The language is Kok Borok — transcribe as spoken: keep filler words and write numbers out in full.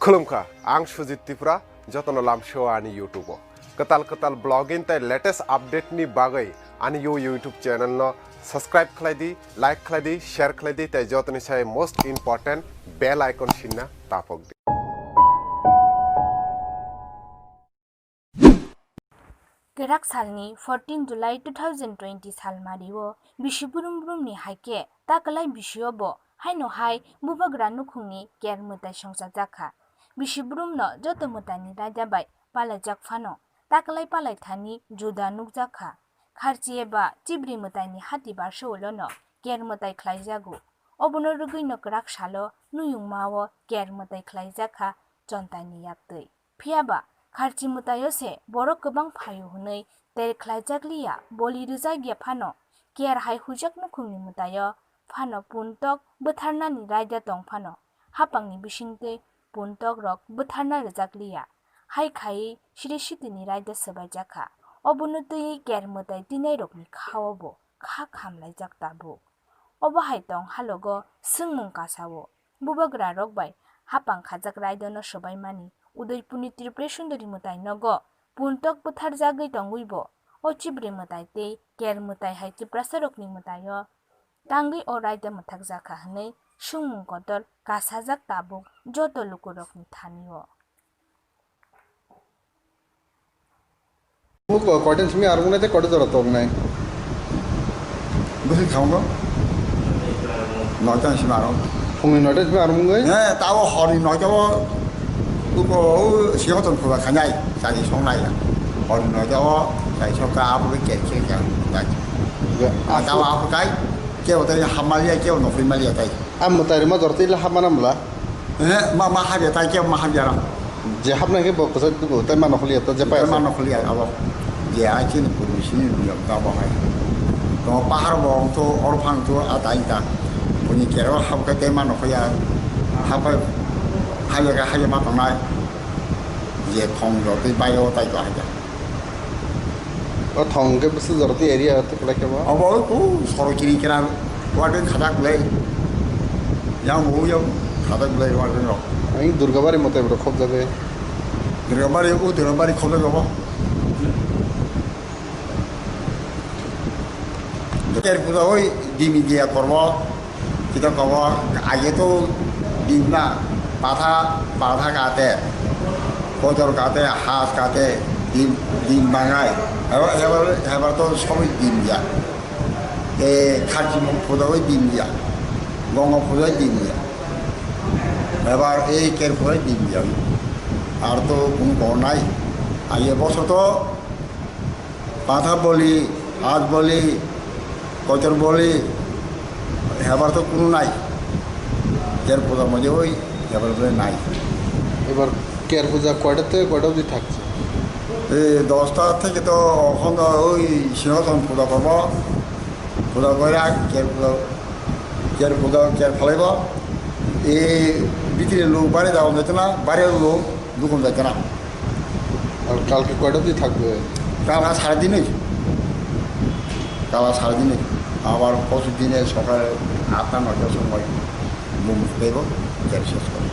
Khulumkha, ang Sujit Tripura, jotono lamsio ani YouTube o. Kwtal kwtal vlogging tei latest update ni bagwi ani yo YouTube channel no subscribe khlai di, like khlai di, share khlai di, tei jotoni sai most important bell icon sinna tapok di. Kwrak salni fourteen July two thousand twenty salmario bisi brum brumni hai khe ta kwlai bisio bo haino hai bubagra nukhungni ker mwtai songchajak kha. Bisi brumno joto mwtaini raida bai palaijak phano ta kwlai palai thani juda nukjak kha. Kharchi eba chibri mwtaini hati barsa ulono ker mwtai khlaijago. Obono rwgwino kwrak salo nuyungmao ker mwtai khlaijak kha chontaini yaktwi. Phiya ba, kharchi mwtaio se borok kwbang phaio hwnwi ter khlaijak liya, boli rwjak ya phano, ker hai huijak nukhungni mwtaio phano puntok bwtharnani raida tong phano, hapangni bisingtwi puntok rok bwtharna rwjak liya. Hai khaiwi siri sitini raida swbaijak kha. Obono twiwi ker mwtai twinairokni khao bo kha khamlaijak tabuk. Obo hai tong halogo swngmung kasao. Bubagra rok bai hapang khajak raidano swbaimani Udaipurni Tripura Sundori mwtai nogo puntok bwtharjagwi tongwi bo o chibri mwtai tei ker mwtai hai Tiprasa rokni mwtaio tangwi o raida mwthakjak kha hwnwi swngmung kotor kasajak tabuk joto lukurokni thanio. Muko koitan simi arung nai te koitan jora tok nai. Bwswk khaungo? Noita simi arung. Phungni noita simi arung ngai? Eh, tabo horni noita o, uko, o, siyoton phuba khanai, chani songnai. Horni noita o, chai sokka apu ke ke ke tai. Ya, ah, tabo apu tai, ke o tai hamaliya, ke o nokhui maliya tai. Am tai ma jor tila hamana mla. Eh, ma, ma habya tai khe ma habya rang. Je habnai khe bo kwchak dugo, tei ma nokhliya to je paya. Ma nokhliya abo. Je ai chini purbi sini dugo ta bo hai. To pahar bo to or phang to a tai ta. Buni kero hab khe tei ma nokhliya. Hab habya khe habya ma tongnai. Je thong jo tei bayo tai to habya. O thong hwnkhe bwswk jora tei area tei kwlai khe bo? Obo o sorok kiri kira warden khadak kwlai. Yang bo yang khadak kwlai warden rok. Ang Durgabari motai borok khobjagwi. Durgabari, o Durgabari khobjak obo. Ter puja oi dimi dia korbo. Kita kobo aje to dim na, patha, patha kate, kotor kate, has kate, dim, dim bangai. Hebar, hebar, hebar to sobi dim ya. E kharchi mung phuda oi dim ya. Gongo phuda oi dim ya. Hebar e ker phuda oi dim ya. Ar to kung konai. Aje boso to Patha boli, hat boli, kotor boli, hebar to kunu nai. Ker puja moje oi, hebar bole nai. এবার কেয়ার পূজা কয়টা থেকে কয়টা অবধি থাকছে? এই দশটা থেকে তো এখন তো ওই সিংহাসন পূজা করবো। Phuda goira, ker phuda, ker phuda, ker phalaibo. E, bitire luk bare da onjaitana, bare luk dukum jaitana. আর কালকে কয়টা অবধি থাকবে? কাল সারা দিনই। কাল সারা দিনই। আবার পরশু দিনে সকালে আটটা নয়টার সময় বোম ফুটাইব, শেষ করে।